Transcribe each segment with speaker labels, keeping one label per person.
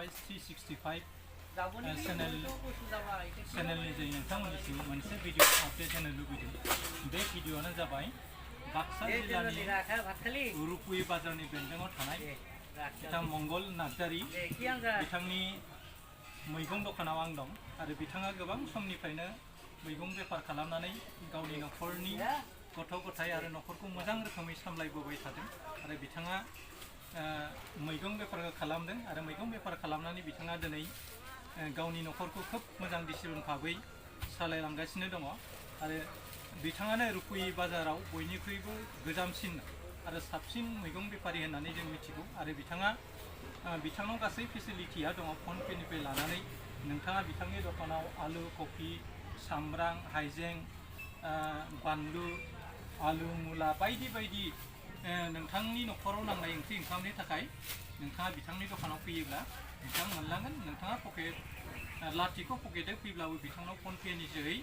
Speaker 1: SPFI 365 चैनलनि जों नोंथांमोननिसिम मोनसे भिडिअ आपडेट होनो लुबैदों। बे भिडिअआनो जाबाय बाक्सा जिल्लानि रुपुई बाजारनि बेन्दोङाव थानाय बिथां मंगल नार्जारी बिथांनि मैगं दखानाव आं दं आरो बिथाङा गोबां समनिफ्रायनो मैगं बेफार खालामनानै गावनि नखरनि गथ' गथाय आरो नखरखौ मोजां रोखोमै सामलायबोबाय थादों आरो बिथाङा मैगं बेफार खालामदों आरो मैगं बेफार खालामनानै बिथाङा दिनै गावनि नखरखौ खोब मोजां डिसिप्लिन भाबै सालायलांगासिनो दङ आरो बिथाङानो रुपुई बाजाराव बयनिख्रुइबो गोजामसिन आरो साबसिन मैगं बेफारि होननानै जों मिथिगौ आरो बिथांनाव गासै फेसिलिटिया दङ। फन पेनिफ्राय लानानै नोंथाङा बिथांनि दखानाव आलु, कफि, सामब्राम, हाइजें, बानलु, आलु, मुला बायदि बायदि नोंथांनि नखराव नांनाय ओंख्रि ओंखामनि थाखाय नोंथाङा बिथांनि दखानाव फैयोब्ला बिथां मोनलांगोन। नोंथाङा लाथिख' पकेटै फैब्लाबो बिथांनाव फन पेनि जोहै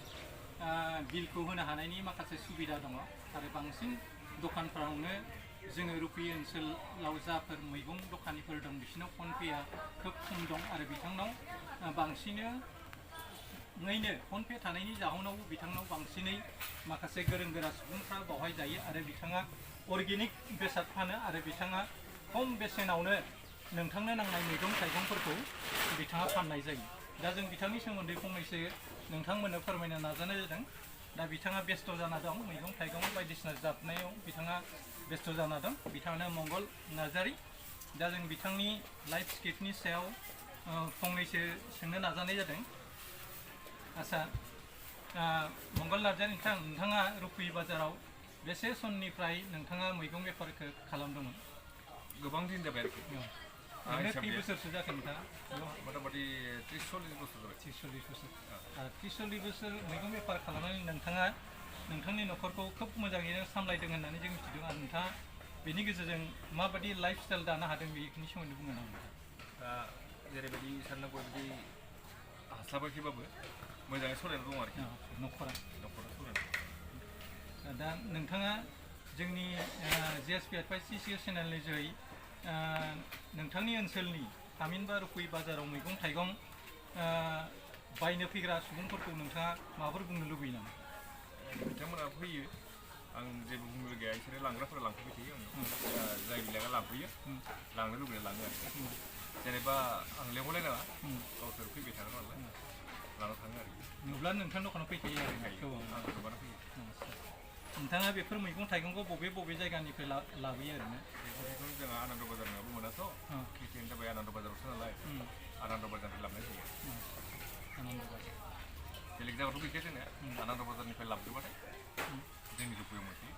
Speaker 1: बिलखौ होनो हानायनि माखासे सुबिदा दङ आरो बांसिन दखानफोरावनो जोङो रुपुई ओनसोलाव जाफोर मैगं दखानिफोर दं बिसोरनाव फन पेआ खोब खम दं आरो बिथांनाव बांसिनैनो फन पे थानायनि जाहोनावबो बिथांनाव बांसिनै माखासे गोरों गोरा सुबुंफ्रा बावहाय जायो आरो बिथाङा अर्गेनिक बेसाद फानो आरो बिथाङा खम बेसेनावनो नोंथांनो नांनाय मैगं थाइगंफोरखौ बिथाङा फाननाय जायो। दा जों बिथांनि सोमोन्दै फंनैसो नोंथांमोननो फोरमायनो नाजानाय जादों। दा बिथाङा बेस्थ' जाना दं, मैगं थाइगं बायदिसिना जाबनायाव बिथाङा बेस्थ' जाना दं। बिथाङानो मंगल नार्जारी। दा जों बिथांनि लाइफ स्क्रिप्टनि सायाव फंनैसो सोंनो नाजानाय जादों। आच्छा, मंगल नार्जारी नोंथाङा रुपुई बाजाराव बेसे समनिफ्राय नोंथाङा मैगं बेफारखौ खालामदोंमोन?
Speaker 2: गोबां दिन जाबाय आरोखि।
Speaker 1: ओरैनो खै बोसोरसो जाखो नोंथाङा?
Speaker 2: मथा-मथि 30-40 बोसोर जाबाय।
Speaker 1: 30-40 बोसोर। 30-40 बोसोर मैगं बेफार खालामनानै नोंथाङा नोंथांनि नखरखौ खोब मोजाङैनो सामलायदों होननानै जों मिथिदों आरो नोंथाङा बेनि गेजेरजों माबायदि लाइफ स्टाइल दानो हादों बेनि सोमोन्दै बुंनो नांगोन।
Speaker 2: दा जेरैबायदि साननांगौ बिदि हास्लाबाखैबाबो मोजाङै सलायना दं आरोखि
Speaker 1: नखरा
Speaker 2: सलायना।
Speaker 1: दा नोंथाङा जोंनि SPFI चेनेलनि जोहै नोंथांनि ओनसोलनि थामहिनबा रुपुई बाजाराव मैगं थाइगं बायनो फैग्रा सुबुंफोरखौ नोंथाङा माबाफोर बुंनो लुबैयो नामा?
Speaker 2: बिथांमोना फैयो, आं जेबो बुंनो गैया, बिसोरो लांग्राफोरा लांफैबाय थायो आंनाव। जाय बिलागा लांफैयो, लांनो लुबैना लाङो आरो। जेनेबा आं लेंहरलायनाङा, गावसोर फैबाय थागोन नालाय लाना थाङो आरो।
Speaker 1: नुब्ला नोंथांनि दखानाव फैखायो आरो
Speaker 2: आं गोबां फैयो।
Speaker 1: नोंथाङा बेफोर मैगं थाइगंखौ बबे जायगानिफ्राय लाबोयो ओरैनो?
Speaker 2: बेखौ जोंहा आनन्द बाजारनियावबो मोनाथ', खेथियानो जाबाय आनन्द बाजारावसो नालाय, आनन्द बाजारनिफ्राय लाबोनाय जायो।
Speaker 1: आनन्द बाजार
Speaker 2: बेलेग जायगायावथ' गैखाया जोंना, आनन्द बाजारनिफ्राय लाबोबाथाय जोंनि रुपुयाव मोनफैयो।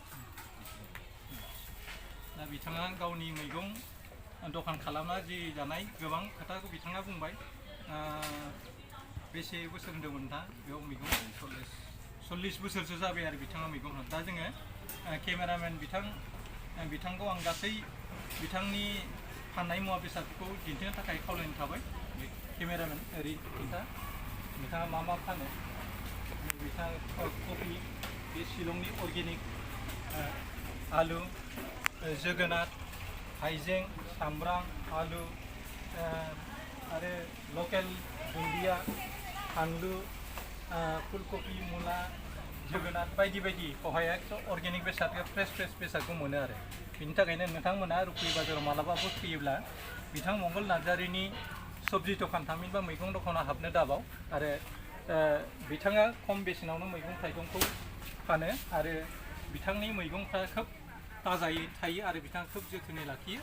Speaker 1: दा बिथाङा गावनि मैगं दखान खालामना जि जानाय गोबां खोथाखौ बिथाङा बुंबाय। बेसे बोसोर होन्दोंमोन दा बेयाव मैगं? 40 बोसोरसो जाबाय आरो बिथाङा मैगं। दा जोङो केमेरामेन बिथांखौ आं गासै बिथांनि फाननाय मुवा बेसादखौ दिन्थिनो थाखाय खावलायनो थाबाय। केमेरामेन ओरै बिथाङा मा फानो? बिथाङा कफि, बे शिलंनि अर्गेनिक, आलु, जोगोनार, हाइजें, सामब्राम, आलु आरो लकेल दुन्दिया, फानलु, फुलकफि, मुला, जोगोनार बायदि बायदिखौहाय एकदम अर्गेनिक बेसादखौ फ्रेस बेसादखौ मोनो आरो। बिनि थाखायनो नोंथांमोना रुपुई बाजाराव मालाबाबो फैयोब्ला बिथां मंगल नार्जारीनि सब्जि दखान थामहिनबा मैगं दखानाव हाबनो दाबाव आरो बिथाङा खम बेसेनावनो मैगं थाइगंखौ फानो आरो बिथांनि मैगंफ्रा खोब ताजायै थायो आरो बिथाङा खोब जोथोनै लाखियो।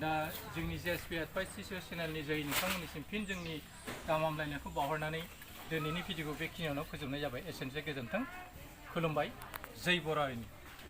Speaker 1: दा जोंनि SPFI चेनेलनि जोहै नोंथांमोननिसिम फिन जोंनि गाहाम हामलायनायखौ बावहरनानै दिनैनि भिडिअखौ बेखिनियावनो फोजोबनाय जाबाय। एसेनोसै, गोजोन्थों, खुलुमबाय, जै बरायनि।